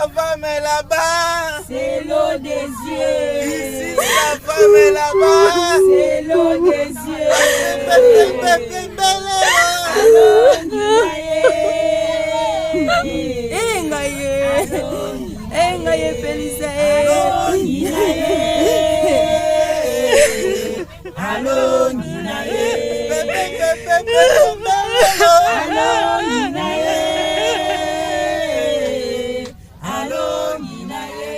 ça va, mais là-bas. C'est l'eau des yeux. Ici, ça va, mais là-bas. C'est l'eau des yeux. Eh, ngai ye. Eh, ngai ye, Felisa, eh. Alongi na ye. Alongi na ye. Alongi na ye.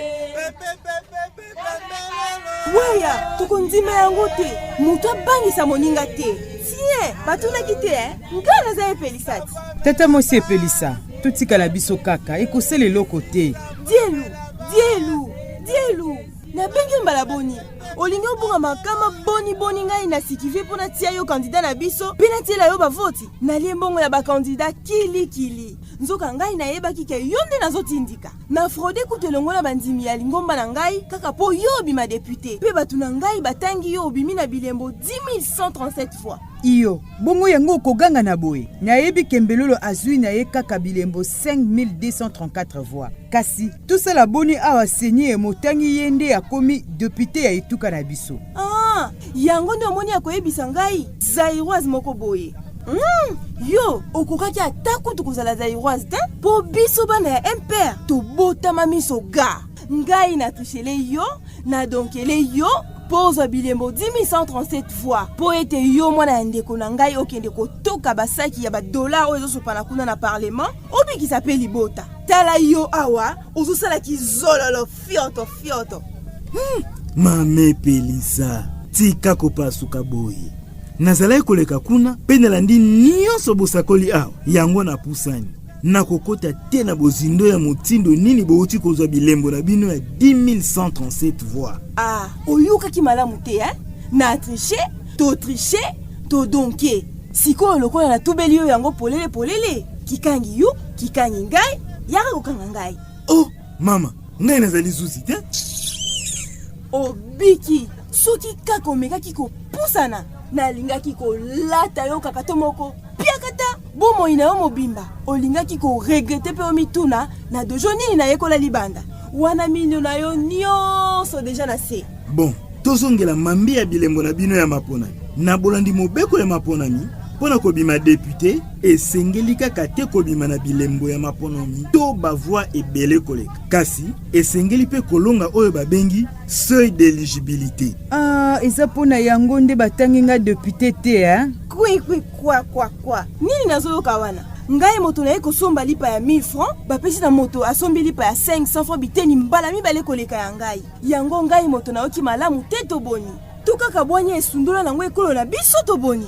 Waya, tokondima yango te. Moto abangisa moninga te. Tie, batunaki te, eh? Ngai naza epelisa ti. Tata mwasi epelisa, totikala biso kaka, ekosala eloko te. Dielu, dielu, dielu. Nabengi yo mbala boni? Olingi obunga makama boni boni ngai na sikive mpo natia yo kandida na biso mpe natiela yo bavoti? Nalie mbongo ya bakandida kili kili. Nzoka ngai nayebaki ke yo nde nazotindika. Na fraude kutu elongo na bandimi ya lingomba na ngai kaka mpo yo obima depute mpe bato na ngai batangi yo obimi na bilembo 10137 fois. Iyo, bongo yango okoganga na boye? Nayebi ke Mbelolo azui na ye kaka bilembo 5234 voix. Kasi tosala boni awa ceni emotangi ye nde akomi depute ya etuka na biso? Ah, yango nde omoni ya koyebisa ngai Zairoise moko boye. Yo okokaki ata kutu kozala Zairoise te, mpo biso bana ya MPR tobotama miso ga. Ngai na trichele yo, na donkele yo mpo ozwa bilembo 10137 fois, mpo ete yo mwana ya ndeko na ngai okende kotoka basaki ya badollar oyo ezosopana kuna na parlement, obikisa mpe libota. Tala yo awa ozosala kizololo fioto fioto. Mame Pelisa, tika kopasuka boye. Nazalaki koleka kuna mpe nalandi nyonso bosakoli awa, yango napusani. Nakokota te na bozindo ya motindo nini bouti kozwa bilembo na bino ya 10137 voix. Ah, oyokaki malamu te, hein? Na triche, to triche, to donke. Sikoyo lokola natubeli yo yango polele polele, kikangi yo, kikangi ngai, yaka kokanga ngai. Oh, mama, ngai nazali zuzi te. Obiki, soki kaka omekaki kopusana, nalingaki kolata yo kaka to moko. Piakata, bomoi na yo mobimba, olingaki koregrete mpe omituna na dojo nini nayekola libanda. Wana mino na yo nyonso deja na se. Bon, tozongela mambi ya bilembo na bino ya maponami. Na bolandi mobeko ya maponami, mpo na kobima depute, esengeli kaka te kobima na bilembo ya maponami to ba voix ebele koleka, kasi esengeli mpe kolonga oyo babengi seuil d'eligibilité. Ah, eza mpo na yango nde batangi nga depute te, hein? Kwi, kwi, kwa, kwa, kwa. Nini nazoyoka wana? Ngai moto naye kosomba lipa ya 1000 francs, bapesi na moto asombi lipa ya 500 francs biteni mbala mibale koleka ya ngai. Yango ngai moto nayoki malamu te to boni? To kaka bwanya esundola nango ekolo na biso to boni?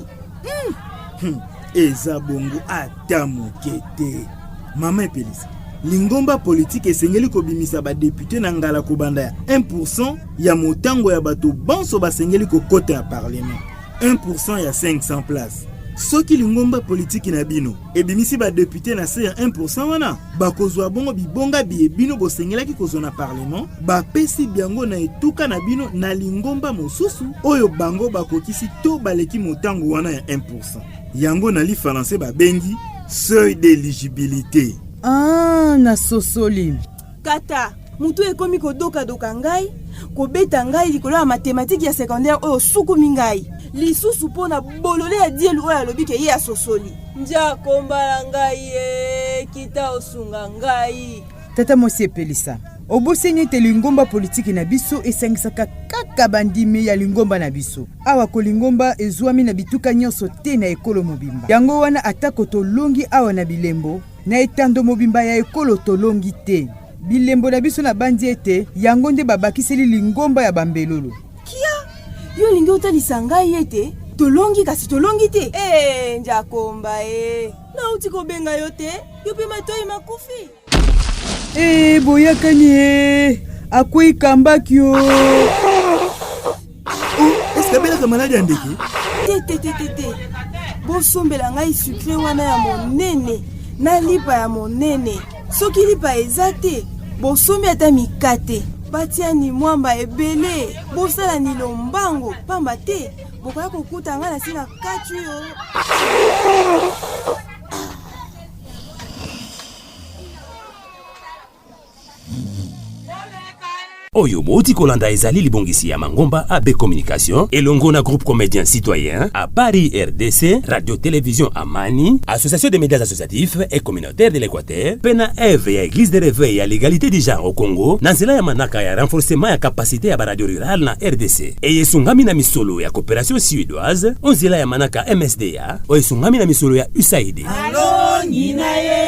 Eza bongo ata moke te. Mama Epelisa, lingomba politike esengeli kobimisa ba depute na ngala kobanda ya 1% ya motango ya bato banso basengeli kokota ya parlement. 1% ya 500 places. Soki lingomba politiki na bino ebimisi ba depute na se ya 1% wana, bakozwa bongo bibonga biye bino bosengelaki kozwa na parlement, bapesi byango na etuka na bino na lingomba mosusu oyo bango bakokisi to baleki motango wana ya 1%. Yango na lifalanse babengi seuil d'eligibilité. Ah, nasosoli. Kata, mutu ekomi kodokadoka ngai, kobeta ngai likolo ya matematiki ya secondaire oyo osukumi ngai. Lisusu mpo na bolole ya dielu oyo alobi ke ye asosoli. Njakomba na ngai ye, kita osunga ngai. Tata mwasi epelisa, obosani ete lingomba politiki na biso esangisaka kaka bandimi ya lingomba na biso. Awa ko lingomba ezwami na bituka nyonso te na ekolo mobimba. Yango wana atako tolongi awa na bilembo, na etando mobimba ya ekolo tolongi te. Bilembo na biso nabanzi ete yango nde babakiseli lingomba ya bambelolo. Kia! Yo olingi otalisa ngai ete tolongi kasi tolongi te? Ee, Njakomba ee, nauti kobenga yo te, yo mpe matoi makufi. Ee, boyakani ee, akwei kambaki o. Oh, est-ce que abelaka maladi ya ndeke? Te, te, te, te, te. Bosombela ngai sucre wana ya monene na lipa ya monene. Soki lipa eza te, bosombi ata mikate. Batia ni mwamba ebele, bosala ni lombango, pamba te bokoya kokuta ngai na se na kati yo. Oyo bouti kolanda ezali libongisi ya mangomba AB Communication elongo na groupe comédien citoyen à Paris RDC, Radio Télévision Amani, Association des médias associatifs et communautaires de l'Équateur, mpe na œuvre ya Église de réveil ya l'égalité du genre au Congo na nzela ya manaka ya renforcement ya capacité ya baradio rurale na RDC. Eye esungami na misolo ya coopération suédoise o nzela ya manaka MSDA oyo esungami na misolo ya USAID. Alongi na ye.